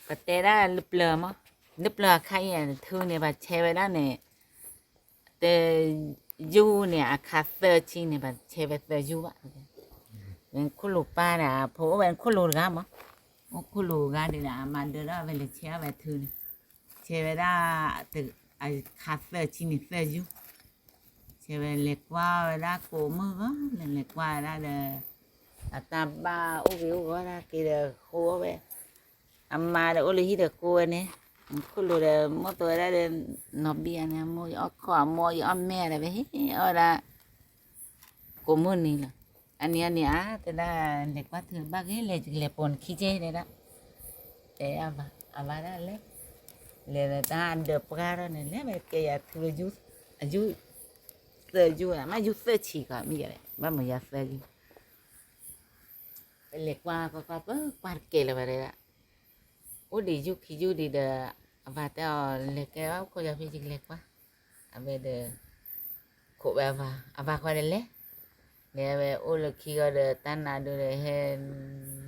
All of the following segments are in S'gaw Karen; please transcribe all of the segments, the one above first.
ပတဲဒၣ်လၢပျၢၤမး, လၢပျၢၤအခါအံၤ ထုးန့ၣ် ပှၤဆဲးဝဲဒၣ်န့ၣ်, တယူန့ၣ် အခါသၢဆံန့ၣ် ပှၤဆဲးဝဲသၢယူဘၣ်. ခိၣ်လိာ်ပၢ်ဒီး ဖိအိၣ်ဝဲခိၣ်လိာ်တဂၤမး, အိၣ်ခိၣ်လိာ်ဂၤဒီး အမၤဒၢထီၣ်ဝဲလဲၤဆဲးအီၣ်ဝဲထုးန့ၣ်, ဆဲးဝဲဒၣ် အခါသၢဆံန့ၣ်သၢယူ, ဆဲးဝဲလဲၤကွၢ်ဝဲဒၣ်ကိးမုၢ်ဂီၤ, လဲၤလဲၤကွၢ်ဝဲဒၣ်ဒီး အတၢ်ဘၣ်အိၣ်ဂ့ၤအိၣ်ဂီၤဒၣ်က့ၤဒီးဃိအီၣ်ဝဲ, အမါဒီးအိၣ်လၢဟံၣ်ဒီးကိးဝဲန့ၣ်, ခိၣ်လိာ်ဒီး မိၢ်သိးဝဲဒၣ်ဒီး နီၢ်ဘံအန့ၣ် မိၢ်ယအီၣ်ခီၣ် မိၢ်ယအီၣ်မဲာ်ဒီး ဝဲဟ့ၣ်အီၣ်ဝဲဒၣ် ကိးမုၢ်နံၤလီၤ. အနံၤအနံၤအါ တဲဒၣ် လဲၤကွၢ်ထုးဘၣ်ဂ့ၤ လဲၤလဲၤပိာ်နခံက့တဲဒၣ်, တဲအဝၤဒၣ်လဲၣ်, လဲၤဒီးတၢ်ဒၢးပှၢ်ထီၣ်န့ၣ် လဲၤဝဲကဲယၤထုးယူ, အယူ, သၢယူ, မ့ၢ်ယူသၢဆံကီး မ့ၢ်ယၤလဲၣ် ဘၣ်မၤယၤသၢယူ ပလဲၤကွၢ်ကွၢ်ကွၢ် ပကွၢ်တကဲလၢၤဘၣ်တဲဒၣ်, အိၣ်ဒံးယူခံယူဒံးဒီး အဝၤတဲအီၤ လဲၤကဲအီၣ်ခိၣ်ယီၤဖဲယကလဲၤကွၢ်, အဝဲဒီး ခိးဝဲအဝၤ, အဝၤဃီဒီးလဲၤ, လဲၤဝဲအိၣ်လၢခံဂီၤဒီး တၢ်နါဒိဒီးဟဲ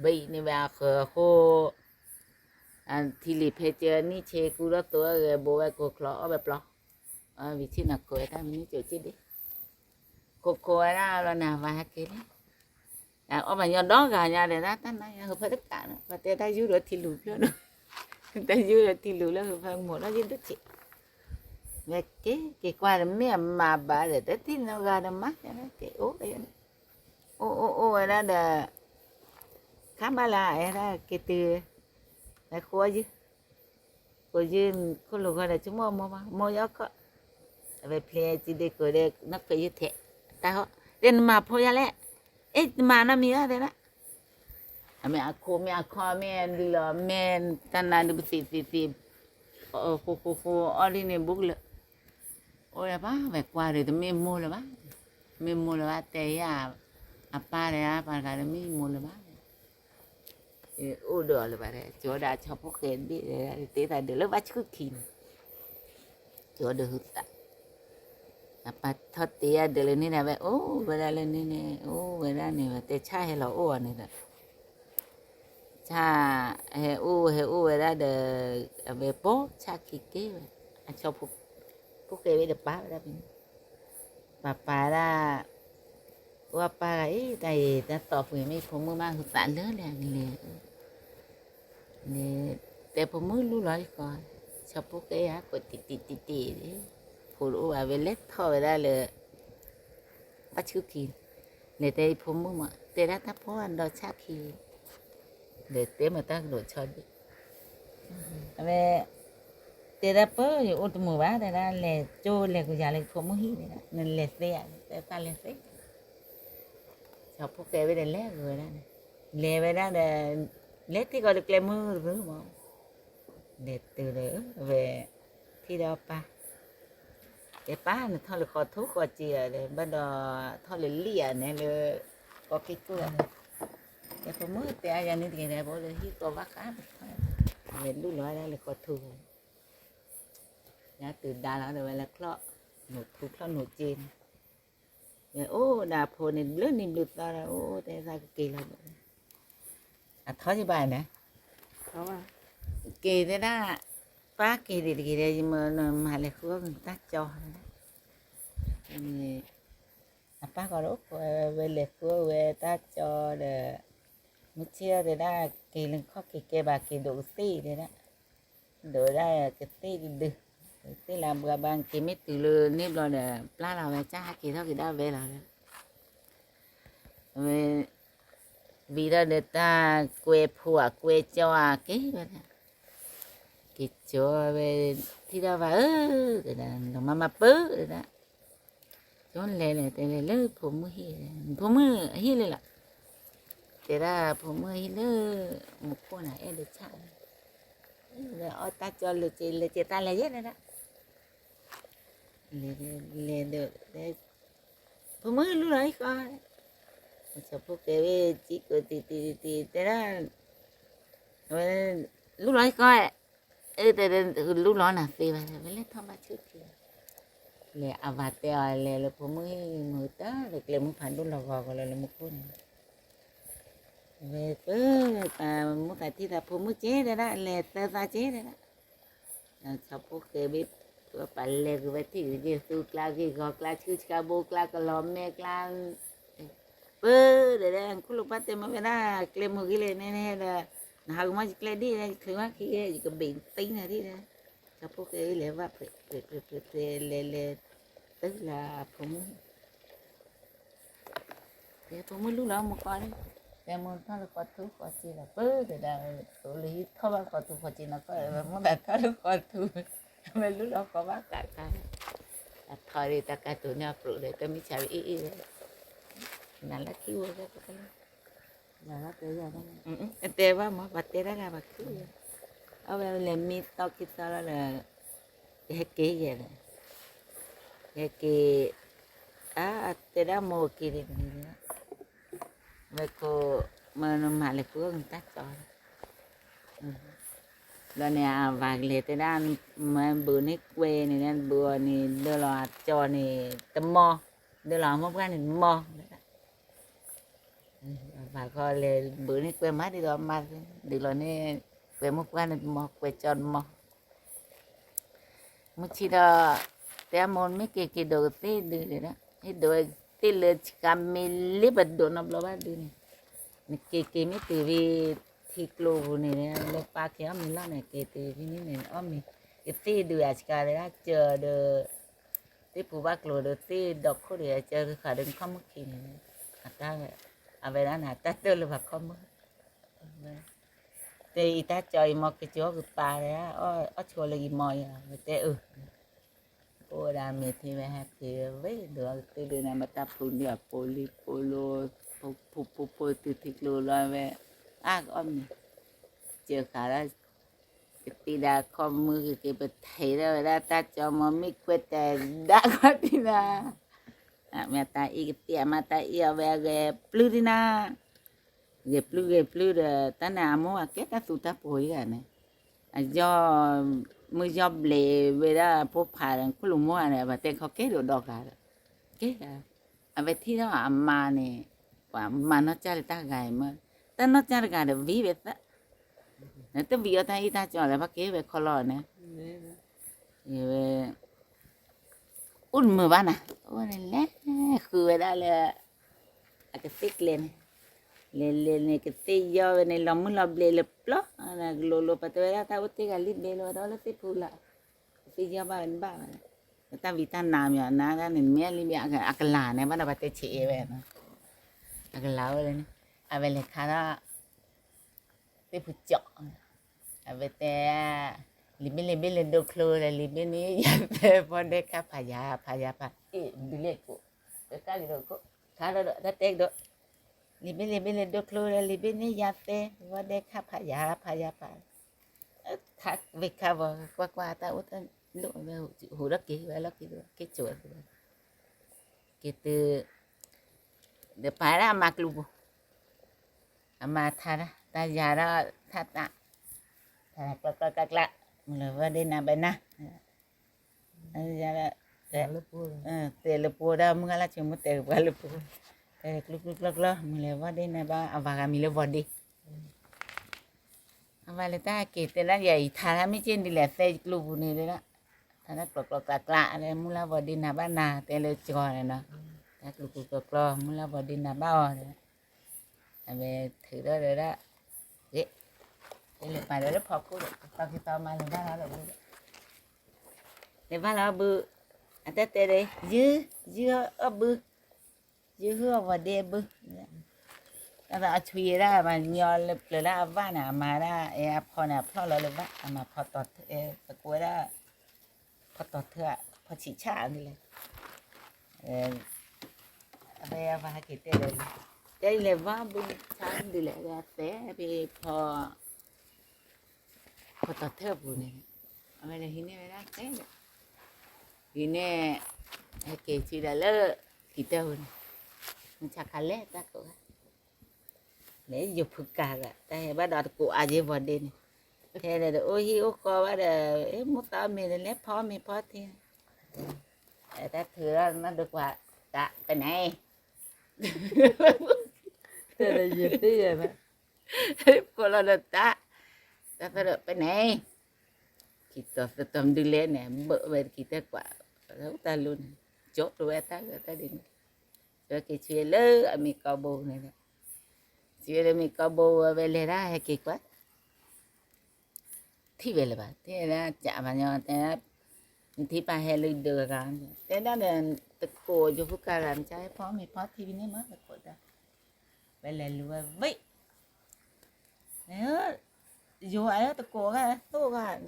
ဘံၣ်န့ၢ်ဝဲအဃၢၤအဃိ ထံလံၤဖဲကၢနံၣ်ဆ့ကူထီၣ်သိးအဂဲၤ ဘိးဝဲကိးချီအီၣ်ဝဲပျီ, ဝံၤဆ့ၣ်နီၤခိးဝဲတၢ်မနုၤကၠိက့ဒ့, ခိးခိးဝဲဒၣ်လီၤန့ၣ် အဝၤဟဲက့ၤလဲၣ်, အီၣ်ပှၤညီဒီဂၤညါဒီး တၢ်နါယါ ဟုးဖၢတကးနီၤ ပှၤတဲတၢ်ယူဒီးထံလူၤဖျၢၣ်နီၤ, တၢ်ယူဒီးထံလူၤလၢဟုးဖၢကမိၣ်နီၤ ယဒုးဆ့ၣ်, မ့ၢ်က့ၤက့ၤကွၢ်ဒီး မ့ၢ်အမၤဘၣ်ဒီး တထံၣ်နီတဂၤဒီးမၤ က့ၤအိၣ် အိၣ်အိၣ်အိၣ်ဝဲဒၣ်ဒီး ခါဘၣ်လၢအဲၣ်ဒၣ်က့ၤတုၤ လဲၤဃိယုၢ်, ဃိယုၢ် ခိၣ်လိာ်ဃီဒီး ဆိကမိၣ်မိၢ်ဘၣ် မိၢ်ယီၢ်ခီၣ်, အဝဲဖျဲးစုဒ့ကိးဒီး နီၢ်ခွဲးယုၢ်ထဲး, တၢ်ဟီၣ် တဲနမၤဖိယါလဲၣ်, အ့ၣ် တမၤနီတမံၤဘၣ်တဲဒၣ်, အမ့ၢ်အခိၣ်မ့ၢ်အခီၣ်မ့ၢ်ဒုးလီၤ မ့ၢ်တၢ်နါဒုးပသံးသံးသံး, ဃိဃိဃိအီၣ်ဒ်န့ၣ်ဘူးကလၢာ်, အိၣ်ဒၣ်ဘၣ် ဝဲကွၢ်ဒီး တမ့ၢ်မိၢ်လၢၤဘၣ်, မ့ၢ်မိၢ်လၢၤဘၣ် တဲယၤ, အပၢ်ဒီး ပှၤတဂၤဒီးမ့ၢ်မိၢ်လၢၤဘၣ်, အိၣ်ဒီးအီၤလၢၤဘၣ်ဒီး ကၠီဒီးအဆီဖိဃဲဘ့ၣ်ဒီး တ့သးဒၢးလၢဘၣ်ဆူၣ်ခံန့ၣ် ကၠီဒီးဟုသး, အပၢ်ထီၣ်တ့အဒၢးလၢန့ၣ်ဒီး ဝဲအိၣ်ဝဲဒၣ်လၢန့ၣ်န့ၣ် အိၣ်ဝဲဒၣ်န့ၣ် ဝဲတဲဆၣ်ဟဲလီၤအိၣ်အီၤန့ၣ်ဒီး, ဆၣ် ဟဲအိၣ်ဟဲအိၣ်ဝဲဒၣ်ဒီး အဝဲပိာ်ဆၣ်ခံက့ၤဝဲ, အဆီဖိဃဲဘ့ၣ်ဒီးပာ်ဝဲဒၣ်ဖဲန့ၣ်, ပာ်ပာ်ဒၣ် အိၣ်အပၢ်ဂၤအံၤ တၢ်အံၤ တၢ်သီၣ်ပှ့ၤမ့ၢ်ဖိမုၣ်မး ဟုသးလၢလဲၣ်လဲၣ်, တဲဖိမုၣ်လူလီၤယကီး, ဆီဖိကဲယၤကိးတံၢ်တံၢ်တံၢ်တံၢ်, ဖိတအိၣ်ဘၣ် ဝဲလဲၤထီၣ်ဝဲဒၣ်လၢ ဘၣ်ဆူၣ်ခံ, လဲၤတဲဖိမုၣ်မး တဲဒၣ်တၢ်ဖိအဒီးဆၣ်ခံ, လဲၤတဲမၤတၢ်ကဒိးဆီဒံး, အဝဲ တဲဒၣ်ပၢ် ယအိၣ်တမုာ်ဘၣ် တဲဒၣ်လဲၤကၠိလဲၤကယၤလၢဖိမုၣ်ဟံၣ်တဲဒၣ် နလဲၤသ့ဧါ တဲတၢ်လဲၤသ့ ဆီဖိကဲဝဲဒီးလဲၤဝဲဒၣ်န့ၣ်, လဲၤဝဲဒၣ်ဒီး လဲၤထံၣ်ကီးဒီးကျဲမုၢ်တမုၢ်မး, လဲၤတုၤဒီးဝဲ ထံၣ်ဒီးပၢ်, တဲပၢ် နထီၣ်လၢဃီထူဃီစ့ဧါဒီး ဘၣ်ဒီးထီၣ်လၢလံၣ်ဧါန့ၣ်လၢ ကီၢ်က့ၢ်ကိၢ်ဧါန့ၣ်, တဲဖိမုၣ်တဲအါယၤန့ၣ်တဂ့ၤဒီး ပအိၣ်လၢဟံၣ်ကီးဘၣ်ဃး လဲၤလူလီၤဝဲဒၣ်လၢဃီထူ ညါတုၤဒါလီၤဒီးဝဲလၢချီၣ် နိၣ်ထူချီၣ်နိၣ်စ့န့ၣ်, ဝဲအိၣ်ဒီးအဖိန့ၣ်ဘျုးနံၤဘျုးသီဒီး အိၣ်တဲသးကက့ၤလီၤ, အထီၣ်ယဘၣ်န့ၣ်, က့ၤတဲဒၣ်, ပၢ်က့ၤဒံးတဂ့ၤဒီး ယမ့ၢ်မၤလဲၤဃုအီၣ်ကတၢ်ကၠီဒီး အပၢ်ကီးဒီးအိၣ်ခိးဝဲလဲၤဃုအီၣ်ဝဲတၢ်ကၠီဒီး, မုၢ်ဆ့ၣ်အီၤတဲဒၣ် က့ၤလၢခီၣ်က့ၤကဲဘၣ် က့ၤဒိးကသ့ၣ်တဲဒၣ်, ဒိးဝဲဒၣ်ကသ့ၣ်တဒု, ကသ့ၣ်လၢအဘှါဘၣ် က့ၤမ့ၢ်တုၤလၢန့ၣ်ဘျီဒီး ပျၢ်လီၤဝဲ ကၢ်ဟဲက့ၤထီၣ်က့ၤဒၣ်ဝဲလီၤဒီး အဝဲ ဝံၤဒီးဒီးတၢ်ကွဲးဖိဧါ ကွဲးကၠီဧါ က့ၤဝဲဒၣ်, က့ၤကၠီဝဲ ထံၣ်ဒၣ်ဝဲဧၢ, တဲဒၣ် နမၤမၤပၢၢ် တဲဒၣ်, ကၠီလဲၤလဲၤ တဲလဲၤလၢဖိမုၣ်ဟံၣ်, ဖိမုၣ်အဟံၣ်လၢလီၤ, တဲဒၣ်ဖိမုၣ်အဟံၣ်လၢ မူခိၣ်န့ၣ် အဲၣ်ဒိးဆၣ်, အီၣ်တၢ်ကၠီလၢက့ၤ လၢက့ၤတၢ်လဲၤယဲၢ်တဲဒၣ် လဲၤဒီး ဖိမုၣ်လူလီၤဟံၣ်ဃီ, ဆီဖိကဲဝဲ ကံကိးတံၢ်တံၢ်တံၢ် တဲဒၣ်, ဝဲ လူလီၤဟံၣ်ဃီ, အၢ တဲ လူလီၤနၤသ့ဘၣ် ဝဲလဲၤထီၣ်ဘၣ်ဆူၣ်ထံ, လဲၤအဝၤတဲအီၤလဲၤလၢဖိမုၣ်ဟံၣ်မုာ်တၢ်လၢကျဲမုၢ်ဖးဒိၣ်လီၤဂီၤဂီၤလၢလၢမူခိၣ်န့ၣ် လၢ ဝဲပ မိၢ်သးထံၣ်သးဖိမုၣ်ကဲတဲဒၣ် လဲၤသၢသးကဲတဲဒၣ်, ဆီဖိဃဲဘ့ၣ် ပှၤလဲၤက့ၤဝဲထံၣ်ဂ့ၤသူကျါ ဂ့ၢ်ဂီၤကျါ ဆူဆှါဘိကျါ ကလီၤမဲကျါ, ပ ဒီး ခိၣ်လိာ်ပၢ်တဲမ့ၢ်ဝဲဒၣ် ကျဲမုၢ်ဂ့ၤလဲၣ်န့ၣ်ဒီး နဟးကမီၤယကျဲဒ်လဲၣ် ယချုးမးခံ ယကဘ့ၣ်သံနၤဒ်ဒီး ဆီဖိဃဲလဲၤဘၣ် ဖျဲးဖျဲးဖျဲးဖျဲး လဲၤလဲၤ တုၤလၢအဖိမုၣ် တဲဖိမုၣ်လူလီၤမူကီၢ်န့ၣ်, တဲမိၢ်ထီၣ်လၢကီၢ်ထူကီၢ်စ့လီၤ ပၢ်တဲဒၣ်, သိးလၢဟံးထီၣ်ဘၣ်ကီၢ်ထူကီၢ်စ့နီၢ်ကီၢ် မိၢ်သးထီၣ်လၢကီၢ်ထူ, မ့ၢ်လူလီၤကီၢ်ဘၣ်ကးကး, အထီၣ်ဒ်တၢ်ကတိၤန့ၣ်အပျိးဒီး တမ့ၢ်ဆါအ့ၣ်အ့ၣ်ဝဲ, နလၢခံဝဲကဲကလၢ တဲဘၣ်မ့ၢ် ပှၤတဲတၢ်ဂၤဘၣ်ခု, အဝဲလဲၤမံသီခံသီလီၤဒီး ယဟဲက့ၤယဲၢ်ဒီး, ယဟဲက့ၤ, အတဲဒၣ်မိၢ်က့ၤဒ်န့ၣ်, ဝဲခိၣ်, မ့ၢ်နမၤလဲၤဃုအီၣ်နတၢ်ကၠီ, ဒီးန့ၣ် အဝၤကလဲၤတဲဒၣ်, မ့ၢ်ဘုးန့ၢ်ကွဲန့ၣ် ဘုးအီၤန့ၣ် ဒၢလီၤအကၠီန့ၣ် တမီ, ဒၢလီၤအမိၢ်ပှၢ်န့ၣ်တမီ ဘၣ်ဃီလဲၤဘုးန့ၢ်ကွဲမးဒ်သိးမါ, ဒုးလီၤန့ၢ်ကွဲမိၢ်ပှၢ်န့ၣ်တမီ ကွဲကၠီတမီ, မုၢ်ဆံဒီး, တဲမိၢ်မ့ၢ်က့ၤက့ၤဒိးကသ့ၣ်ဒုးန့ၣ်ဒီး ဟ့ၣ်ဒိးကသ့ၣ်လၢဆှါမ့ၢ်လ့ပဒိးနီတဘျီဘၣ်ဒုးန့ၣ်, နက့ၤက့ၤမ့ၢ်တုၤဖဲထံကျိပူၤန့ၣ် လၢပၢ်က့ၤအီၣ်မ့ၤလီၤန့ၣ် က့ၤတုၤဖဲန့ၣ်န့ၣ် အီၣ်မ့ၤ, ကသ့ၣ်ဒုးအဆှါလၢဒၣ်ကၢၤဒီး သ့ၣ်ပူၤဘၣ်ကျိၤဒီးသ့ၣ်ဒီးခိၣ်ဒီး အကၢၤဃာ်ဒီးနခီၣ်မုၣ်ခံန့ၣ်, အဝဲဒၣ်န့ၣ် အတၢ်တၢၢ်လၢပှၤခီၣ်မုၣ်, တဲအံၤတၢ်ကၠီအံၤမ့ၢ်ကကၠီအီၣ်ကပၤဒီး, အီၣ်ဆိလၢအံၤမ့ၢ်ယၤ ဝဲတဲအၢ, အိၣ်ဝဲဒၣ်မ့ၢ်ထံဝဲဟဲက့ၤဝဲဒိးကသ့ၣ်ဒုးန့ၣ် မ့ၢ်တၢ်ဖုးဒုးအပိလံၤပိလိၤ, ဖိဖိဖိဖိတုၤထံကျိလီၤဝဲ, အါကအီၣ်မ့ၤ, ကၢၤဃာ်ဒီး ကသ့ၣ်ဒၣ်ခီၣ်မုၣ်က့ၤက့ၤ ပထံၣ်ထီၣ်ဝဲဒၣ်တၢ်ကၠီမ့ၢ်မ့ၢ်ကွဲးတၢ်ဒၣ်ခီၣ်ထံးနၤ, မ့ၢ်တၢ်အံၤကသ့ၣ်အမါတၢ်အံၤအဝဲအဂဲၤပျုၢ်ဒံနၤ, ဂဲၤပျုၢ်ဂဲၤပျုၢ်ဒီး တၢ်န့ၣ်အမိၢ်အကဲတၢ်သူတၢ်ပှိၤယဂၤန့ၣ်, အယီၢ်, မုၢ်ယီၢ်ဘျဲးဝဲဒၣ်ဖိဖးဒီးခိၣ်လိာ်မိၢ်ဂၤန့ၣ် ဘၣ်တဲခီကဲဒိးဒီဂၤဒီး, ကဲ, အဝဲထံၣ်ထီၣ်အမါန့ၣ်, ပှၤမၤနီၢ်ကၢ်လၢတၢ်ဂၤအံၤမ့ၢ်, တၢ်နီၢ်ကၢ်တဂၤဒီးဝံၤဝဲသၢ, နတဝံၤအီၤတၢ်အံၣ်တၢ်ကၠီလၢဘၣ်ကဲဝဲခီလီၤန့ၣ်, ဝဲ အိၣ်တမုာ်ဘၣ်နၤ, အိၣ်န့ၣ်လဲၤဃုဝဲဒၣ်လၢ အကသ့ၣ်ကျဲန့ၣ်, လဲၤလဲၤန့ၣ် ကသ့ၣ်ယီၢ်ဝဲန့ၣ် လီၤမုၢ်လီၤဘျဲးလၢပျီ, ကလိၤလိၤ ပှၤတဲဝဲဒၣ်တၢ်အိၣ်တ့ၢ်ဂၤလံဘဲလိၤ တၢ်အိၣ်လၢသ့ၣ်ဖူလီၤ, ကသ့ၣ်ယီၢ်ဘၣ်ဝဲန့ၣ်ဘၣ်ဝဲ, တၢ်ဝံတၢ်နါမ့ၢ်အနါဒၣ်န့ၣ် မ့ၢ်လံဘဲ အကလၤန့ၣ် ဘၣ်ဒီးပှၤတဲဆံးအ့ၣ်ဝဲ, အကလၤအိၣ်လၢန့ၣ်, အဝဲလဲၤခါထီၣ် သ့ၣ်ဖူကၠီၣ်, အဝဲတဲ, လံာ်ဘ့ၣ်လံာ်ဘ့ၣ်လၢဒိၣ်ချိဒီး လံာ်ဘ့ၣ်န့ၣ်ယၤသဲ ဘီဒဲခါဖးယၤဖးယၤဖး, အ့ၣ် ဒုးလဲၣ်ကိး, ကကၢ်လံာ်ဒိၣ်ခိၣ်, ခါဒီးတၢ်တဲကဒီး, လံာ်ဘ့ၣ်လံာ်ဘ့ၣ်လၢဒိၣ်ချိဒီး လံာ်ဘ့ၣ်န့ၣ်ယၤသဲ ဘီဒဲခါဖးယၤဖးယၤဖး, ခါဝ့ၤခါဝီၤ ကွၢ်ကွၢ်တၢ်အိၣ်တၢ်လိၣ်ဝဲ, ဟူးဒီးက့ၤဝဲလီၤက့ၤ က့ၤစိာ်ဝဲ, က့ၤတုၤ ဒီးပာ်ဒၣ်အမၤကျူပူၤ, အမၤထါဒၣ် တၢ်ယၤဒီးထါတၢ်, ထါကျီကျီကျီကျီ, မုၢ်လၢဝီဒ့နၤဘၣ်နၤ, တဲလၢပှိၢ်ဒီး မုၢ်ဂၤလၢ်ဆိမိၣ်တဲပှၤလၢပှိၢ်, ကျူကျူကျီကျီ မုၢ်လၢဝီဒ့နၤဘၣ် အဝၤဂၤမံၤလၢဝီဒ့ အဝဲလဲၤတၢ်က့ၤတဲဒၣ်ယၤအံၤ ထါဒၣ်မ့ၢ်က့ၤဒ်လဲၣ်သဲကျိပူၤန့ၣ်ဒၣ်, ထါဒၣ်ကျီကျီကျါကျါ မုၢ်လၢ်ဝီဒ့နၤဘၣ်နၤ တဲလၢကၠီန့ၣ်နီၤ, တၢ်ကျူကျူကျီကျီ မုၢ်လၢ်ဝီဒ့နၤဘၣ်အီၤ, အဝဲထုးထီၣ်ဒီးဒၣ်, ဂ့ၤ, လဲၤပာ်ဒီးလၢဖီခိၣ်ဒီး ကသီကသီမးလဲၤဘၣ်လီၤဒီးဘု, လဲၤဘၣ်လီၤဘု, အတၢ်တဲဒီး ယု, ယုအီၣ်ဘု ယုဟုၣ်အဝီၤဒ့အဘု, တၢ်သးအဆွံဒၣ် မၤညီလၢပျၢၤလၢအဘၣ်န့ၣ် အမၤဒၣ် အဲ အဖီန့ၣ် အဖျီၣ်လီၤလၢဘၣ် အမၤဖီတီၤထၢ အဲ ပကိးဝဲဒၣ် ဖီတီၤထၢ ဖီဆံးဆၣ်ဒ်လဲၣ်, အဝဲအဝၤဟဲက့ၤတဲလၢ တဲလဲၤဘၣ်ဘု ဆါဒ်လဲၣ် အဝဲအသဲဖဲဖီ ဖီတီၤထၢပူၤန့ၣ်, အဝဲလဲၤဟံးန့ၢ်ဝဲဒၣ်သဲဒီး, ဟံးန့ၢ်, ဟဲက့ၤဆံဒီးလၢ ကံၤတၢၢ်ပူၤန့ၣ်, မုၢ်ဆါခါလဲၣ်တၢ်ကိးဂၤ, လဲၤယိၤဖုကၤဂၤ တၢ်ဟဲဘၣ်ဒီးတကိးအါယဲဝီၤဒ့န့ၣ်, ဟဲဒီးအိၣ်ဟံၣ်အိၣ်ဃီဘၣ်ဒီး မ့ၢ်သးအီၣ်မ့ၤဒီး လဲၤဖီမ့ၤဖီထံ, တၢ်ထုးထီၣ်နီၢ်ဒိကွၢ် တၢ်ပနၢ် တဲဒီးယသ့ယဲၢ်ဘၣ် ကိးလီၤဒီးတၢ်, တၢ်သၢဒီးပန့ၣ်, ခံတီၤသၢတီၤမနုၤလဲၣ်န့ၣ် ဘၢဝဲတခံတဲကွၢ်, တၢ်လိန့ၣ်, ကၠိတဝဲတၢ်ဂ့ၢ်တၢ်ဒ်န့ၣ်, ဝဲက့ၤဆူလၢအမ့ၢ်ကီဘိန့ၣ်, ဆူလၢမ့ၢ်ကီဘိဝဲ ဝဲလဲၤဒၣ်ဟဲက့ၤကွၢ် ထံၣ်ဝဲလၢၤဘၣ်, တဲဒၣ်ကးမညီ, တဲဒၣ်, နထံၣ်ပၢ်ဟဲလၢဒၢးဂၤ, တဲဒၣ်ဒီး, တကိးယဖိကၤဂၤ မ့ၢ်ကဖီမ့ၢ်ဖီထံဖဲန့ၣ်မး တကိးတၢ်, ဝဲလဲၤလူၤဝဲဝံၤ, ယိၤအတကိးဂၤသိၣ်ဂၤ,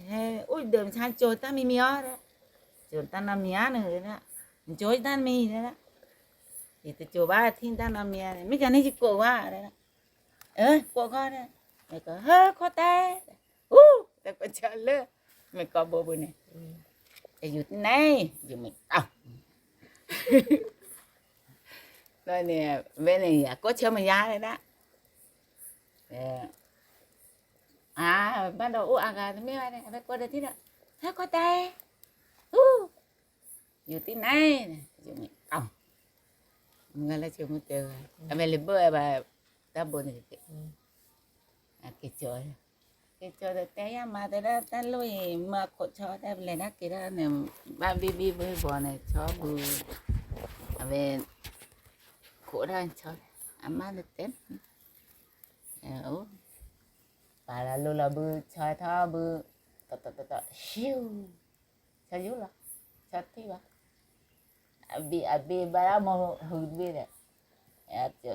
ဟဲအိၣ်ဒၢးမဆါ ကၠိတၢ်မံၤမံၤအီၤ, ကၠိတၢ်နီတမံၤဧါန့ၣ်, ကၠိတၢ်နီတမံၤ, ယတကၠိဘၣ် ထံၣ်တၢ်နီတမံၤဧါ, မ့ၢ်ကန့ၣ်ယကိးဂၤ, အၢ ကိးဂၤဒီး, ဟဲခိၣ်တဲ, အူ, တကိးဆၢလၢ, မ့ၢ်ကီဘိပူၤန့ၣ်, ယူၤတန့ၣ်, ယူၤမ့ၢ်ကီ, န့ၣ်, ဝဲန့ၣ် အကိးဆၢမယါဒၣ်, အါ, ဘၣ်ဒီးအိၣ်အါဂၤတမ့ၢ်ဘၣ်န့ၣ် အဝဲကိးဒီးထံၣ်ဒီး, ဟဲခိၣ်တဲ, အူ, ယူၤတန့ၣ်, ယူၤမ့ၢ်ကီ, မုၢ်ဂၤလၢဆိကမိၣ်တဲဝဲ, အဝဲလဲၤဘၢဝဲဘၣ်, တၢ်ဘိန့ၣ်, က့ၤကၠီ, က့ၤကၠီဒီးတဲယၤမၤတဲဒၣ်တၢ်လိၣ်အံၤ မၢ်ခိးဆီတၢ်ပလဲၤဒၣ်က့ၤဒၣ်န့ၣ်, ဘၣ်ဘံဘံဘုဘီန့ၣ် ဆီဘု, အဝဲ, ခိးဒၣ်ဆီ, အမါန့ၣ်တဲ, အိၣ်, ပာ်လီၤလိလီၤဘု ဆီထီၣ်ဘု, တီတီတီတီ ဆူ, ဆီယူၢ်လီၤ, ဆီထံၣ်ဘၣ်, အဘ့ၣ်အဘ့ၣ်ဘၣ်ဒၣ်မ့ၢ်ဟုၣ်တဘ့ၣ်ဒီး, တီတီ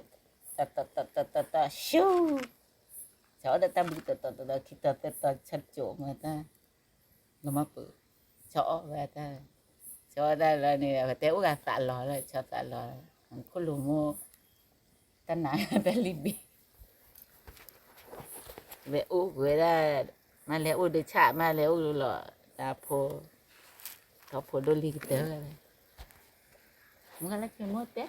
တီတီတီ ဆူ, ဆီအိၣ်ဒီးတၢ်ဘုတီတီတီတီ ခံတီၤသၢတီၤ ဆီကၠိမၤတၢ်, လီၤမၢ်ပၢၤ, ဆီအီၣ်ဝဲတၢ်, ဆီအီၣ်တၢ်လီၤန့ၣ် ပတဲအိၣ်ဂၤသးလီၤလၢ ဆီသးလီၤ, ခိၣ်လိာ်မိၢ်, တၢ်နါတၢ်လံၤဘ့ၣ် ဝဲအိၣ်ကွံာ်ဝဲဒၣ်, မ့ၢ်လဲၤအိၣ်ဒုးဆၣ် မ့ၢ်လဲၤအိၣ်လီၤ, တၢ်ဖိ, ထီၣ်ဖိဒိၣ်လံကတၢၢ်ဝဲ, မ့ၢ်လၢက့ၤမိၢ်တဲ